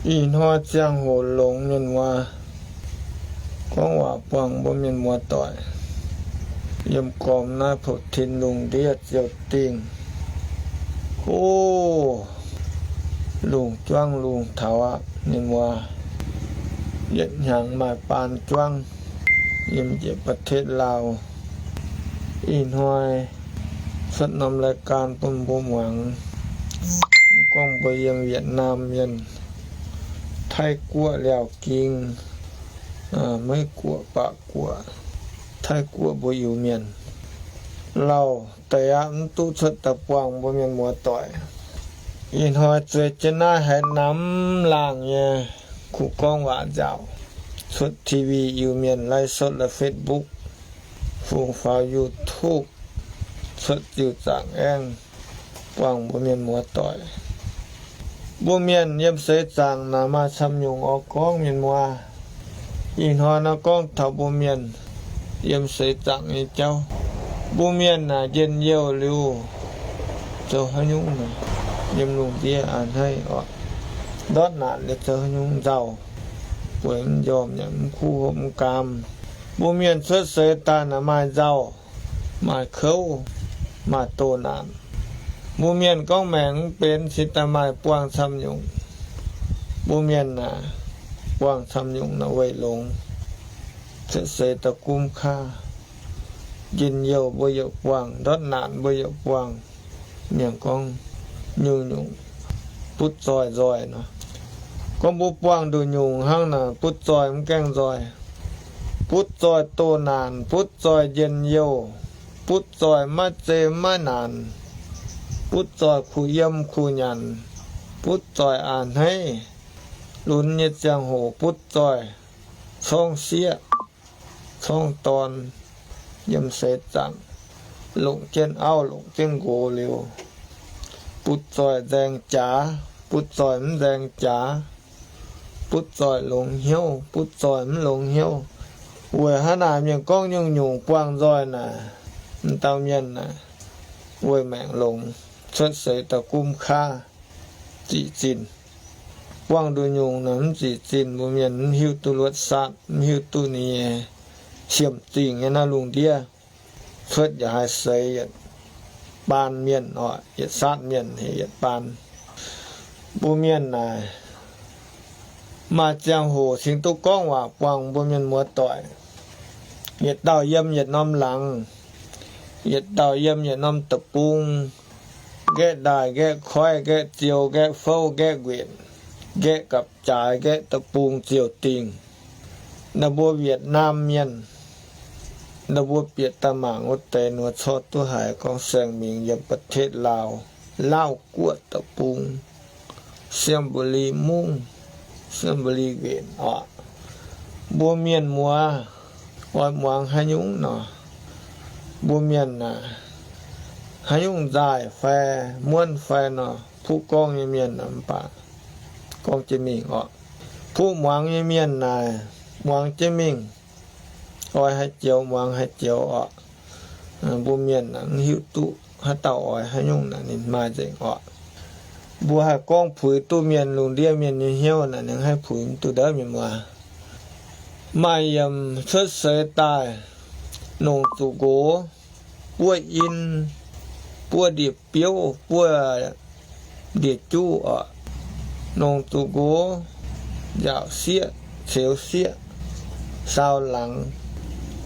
Ih hnoi ziangh hoc longx mienh muoz, gorngv waac buangh mbuo mienh muoz doic. Yiem gormx naaiv pou-tin lungh ndiev ziouc dingh. O, lungh juangv lungh taux aqv mienh muoz. Yietc hnyangx maaih baan juangv yiem njiec ประเทศลาว. Ih hnoi cuotv norm รายการ bun mbuo muangx. Gorngv mbuo yiem Việt Nam mienh, Taiv Guoqv, Liaauc Ging, Meiv Guoqv, Baac Guoqv, Taiv Guoqv mbuo Iu-Mienh, lauh deix aqv, mv duqv cuotv daaih buangh mbuo mienh muoz doic. Ih hnoi zueiz jienv naaiv haaix namx laangh nyei kuh gorngv waac nziaauc, cuotv TV Iu-Mienh ไลฟ์สด la'Facebook, fungx faaux YouTube, cuotv ziuc zaangc aengv buangh mbuo mienh muoz doic. Mbuo mienh yiem seix zaangc naaic maaih camv nyungc oix gorngv mienh muoz. Ih hnoi nor gorngv taux mbuo mienh yiem seix zaangc nyei jauv. Mbuo mienh naaic njien-youh liuz zoux haaix nyungc, yiem lungh ndiev a'hneiv oc, ndortv naanc liuz zoux haaix nyungc nzauh, bueix mv njormh yaac mv kuv hopv mv gaam. Mbuo mienh cuotv seix daaih naaic maaih nzauh, maaih kouv, maaih doh naanc. Mbuo mienh gorngv maengc mv benx cingx daaih maaih buangh camv nyungc. Mbuo mienh naaic buangh camv nyungc naaic weic longx. Cuotv seix daaih gumv kaav, njien-youh mbuo yaac buangh, ndortv naanc mbuo yaac buangh. Mienh gorngv nyungc-nyungc butv zoih nzoih nor. Gorngv mbuo buangh nduqc nyungc hnangv naaic butv zoih mv gaengh nzoih. Butv zoih doh naanc, butv zoih njien-youh, butv zoih maiv zei maiv naanc, butv zoih kuh yiem kuh nyanc, butv zoih a'hneiv. Lunx nyei ziangh hoc butv zoih corngv sieqv, corngv dorn, yiem seix zaangc longc jienv auv longc jienv nqox liuz, butv zoih nzaeng jaax, butv zoih mv nzaeng jaax, butv zoih longx hnyouv, butv zoih mv longx hnyouv. Weic hnangv naaic mienh gorngv nyungc-nyungc buangh nzoih naaic, m'dauh mienh naaic weic maengc longx, cuotv seix daaih gumv kaav, ziqc zinh. Buangh nduqc nyungc naaic mv ziqc zinh, mbuo mienh mv hiuv duqv luotv saatv, mv hiuv duqv ninh nyei qiemx zingh nyei naaiv lungh ndiev. Cuotv yaac haih seix yietc baan mienh oc, yietc saatv mienh heuc yietc baan. Mbuo mienh naaic maaih ziangh hoc cingx duqv gorngv waac buangh mbuo mienh muoz doic. Yietc dauh yiem yietc norm laangz, yietc dauh yiem yietc norm deic-bung, nqaeqv ndaaih nqaeqv koiv, nqaeqv ziou nqaeqv fouv, nqaeqv nquenc, nqaeqv gapv-jaaix, nqaeqv deic-bung ziouc dingh. Naaiv mbuo Việt Nam mienh, naaiv mbuo bieqc daaih mangc wuov deix nor, corc duqv haiz gorngv saeng-mingh yiem ประเทศลาว, Laauv Guoqv deic-bung, Siem Bù Li Mungv, Siem Bù Li Nquenc oc. Mbuo mienh muoz oix muangx haaix nyungc nor, mbuo mienh naaic haaix nyungc nzaaih fai muonv fai nor, fuqv gorngv nyei mienh naaic mv baac gorngv jienv mingh oc. Fuqv muangx nyei mienh naaic muangx jienv mingh, oix haaix joux muangx haaix joux oc. Mbuo mienh naaic mv hiuv duqv haaix dauh oix haaix nyungc naaic ninh maaih nzengc oc. Mbuo haih gorngv puix duqv mienh lungh ndiev mienh nyei hnyouv naaic, ninh haih puix mv duqv ndiev mienh muoz. Maaih yiemc cuotv seix daaih, nongc zuqc nqox, buov in, buov ndie-biouv, buov ndie-juv oc. Nongc zuqc nqox, nziaauc sieqv, ceux sieqv, saau laangz,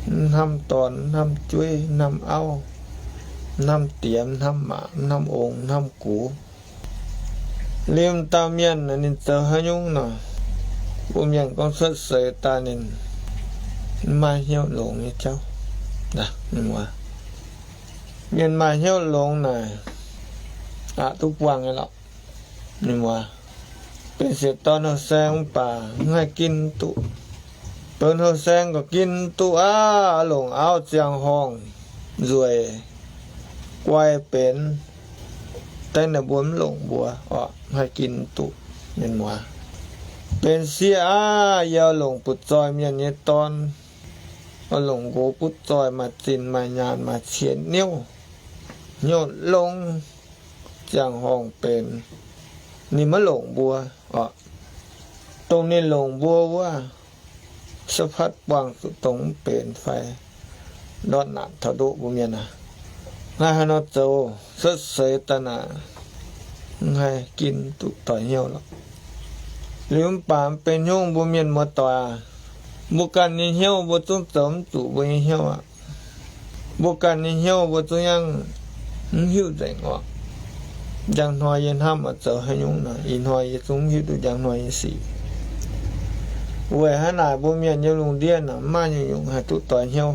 mv hnamv dorn, mv hnamv jueiv, mv hnamv auv, mv hnamv diex, mv hnamv maac, mv hnamv ong, mv hnamv gux. Liemh dauh mienh ninh zoux haaix nyungc nor, mbuo mienh gorngv cuotv seix daaih ninh mv maaih hnyouv longx nyei jauv. Mienh maaih hnyouv longx naaic, aqc duqv buangh nyei lorqc. Mienh muoz, benx sieqv dorn houh saeng mv baac mv haih ginv duqv. Benx houh saeng gorqv ginv duqv aqv, longc auv ziangh horngh nzueic guai benx, daaih naaic mbuo mv longc mbuo oc, mv haih ginv duqv. Mienh muoz, benx sieqv aqv, yie longc butv-zoih mienh nyei dorn, oix longc nqox butv-zoih maaih zinh maaih nyaanh maaih cie niouv, hnyouv longx, ziangh horngh benx, ninh maiv longc mbuo oc. dongh ninh longc mbuo wuov, se fatv buangh zuqc dongh mv benx fai ndortv naanc taux ndoqv mbuo mienh aac. Naaiv haaix nor zoux cuotv seix daaih naaic, mv haih ginv duqv doix hnyouv lorqc. Liuz mv baac mv benx hnyouv mbuo mienh muoz-doic aac, mbuo ganh nyei hnyouv mbuo zungv zoux mv zuqc mbuo nyei hnyouv aqv. Mbuo ganh nyei hnyouv mbuo zungv yangh mv hiuv nzengc orqc. Njang hnoi yie hnamv oix zoux haaix nyungc nor, ih hnoi yie zungv mv hiuv duqv njang hnoi nyei sic. Weic haaix naaic mbuo mienh yiem lungh ndiev naaic mv maaih nyungc-nyungc haih duqv doix hnyouv.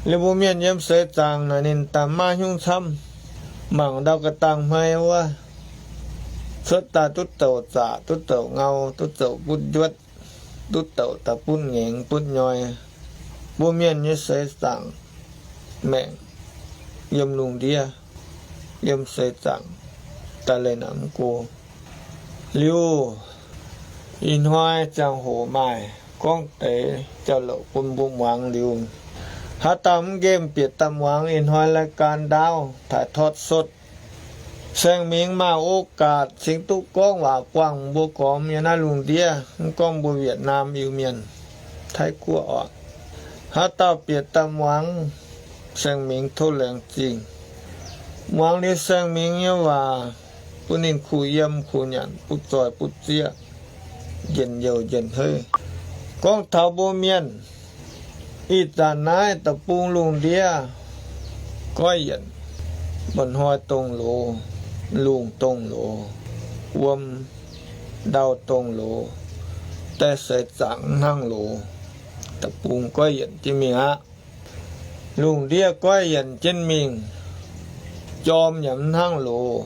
Liuz mbuo mienh yiem seix zaangc naaic ninh daaih maiv maaih hnyouv camv. Mangc ndau ga'dangh hmei wuov, cuotv daaih duqv douc zaqc, duqv douc ngau, duqv douc butv njuotv, duqv douc daaih butv ngaengx butv nyoi. Mbuo mienh nyei seix zaangc maengc yiem lungh ndiev, yiem seix zaangc daaih leih naaic mv go. Liuz ih hnoi ziangh hoc maaih gorngv deix jauv-louc bun mbuo muangx liuz, haaix dauh mv nqemh bieqc daaih muangx ih hnoi รายการ ndaauv ถ่ายทอดสด, saeng-mingh maaih โอกาส cingx duqv gorngv waac buangh mbuo gormx yiem naaiv lungh ndiev, mv gorngv mbuo Việt Nam Iu-Mienh, Taiv Guoqv orqc. Haaix dauh bieqc daaih muangx, saeng-mingh tov laengz zingh. Muangx liuz saeng-mingh nyei waac, bun ninh kuh yiem kuh nyanc, butv zoih butv zieqv, njien-youh njien-heiv. Gorngv taux mbuo mienh, ih zanc naaiv deic-bung lungh ndiev goiv yienc, mba'hnoi dongh loz, lungh dongh loz, wuom ndau dongh loz, die seix zaangc mv hnangv loz, deic-bung goiv yienc jienv mingh aqv. Lungh ndiev goiv yienc jienv mingh, jorm yaac mv hnangv loz,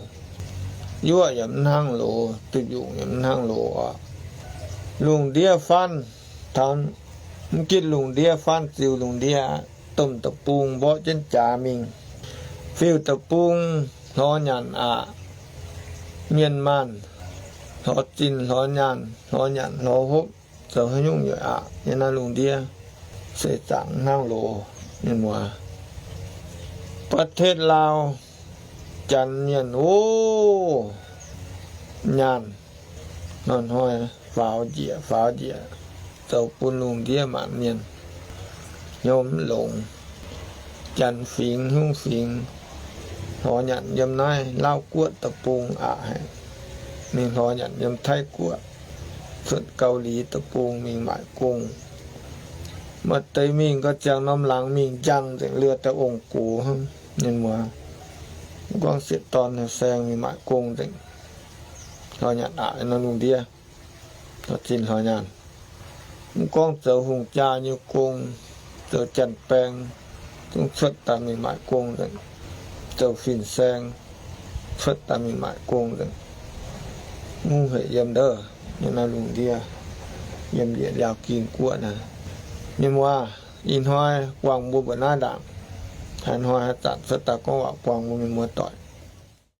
yuoqv yaac mv hnangv loz, duih nyungc yaac mv hnangv loz oc. Lungh ndiev faanv taux, mv gitv lungh ndiev faanv ziux lungh ndiev, domh deic-bung mborqv jienv jaax mingh, fiuv deic-bung hlorx nyanc aqc. Mienh maanh hlorx zinh hlorx nyaanh, hlorx nyanc hlorx hopv, zoux haaix nyungc yaac aqc nyei naaiv lungh ndiev, seix zaangc mv hnangv loz. Mienh muoz, ประเทศลาว, Janx mienh oc, nyaanh hnoi-hnoi faaux njiec faaux njiec, zoux bun lungh ndiev maanc mienh hnyouv mv longx. Janx fingx, hnyungv fingx, hlorx nyanc yiem naaiv Laauv Guoqv deic-bung aqc haic. Mingh hlorx nyanc yiem Taiv Guoqv, cuotv Gau Lix deic-bung mingh maaic gong. Maaih deix mingh gau ziangx norm laangz mingh njang nzengc, liouh daaih ong-gox hnangv. Mienh muoz, mv gorngv sieqv dorn saeng mingh maaic gong nzengc, hlorx nyanc aqc naaiv lungh ndiev, hlorx zinh hlorx nyaanh. Mv gorngv zoux hungh jaa nyei gong, zoux janx-baeng, zungv cuotv daaih mingh maaic gong nzengc. Zoux fin-saeng, cuotv daaih mingh maaic gong nzengc. Mv hec yiem ndouv, yiem naaiv lungh ndiev, yiem njiec Liaauc Ging Guoqv naaiv. Mienh muoz, ih hnoi buangh mbuo mbuoqc naaiv ndaangc. Haaix hnoi haaix zanc cuotv daaih gorngv waac buangh mbuo mienh muoz-doic.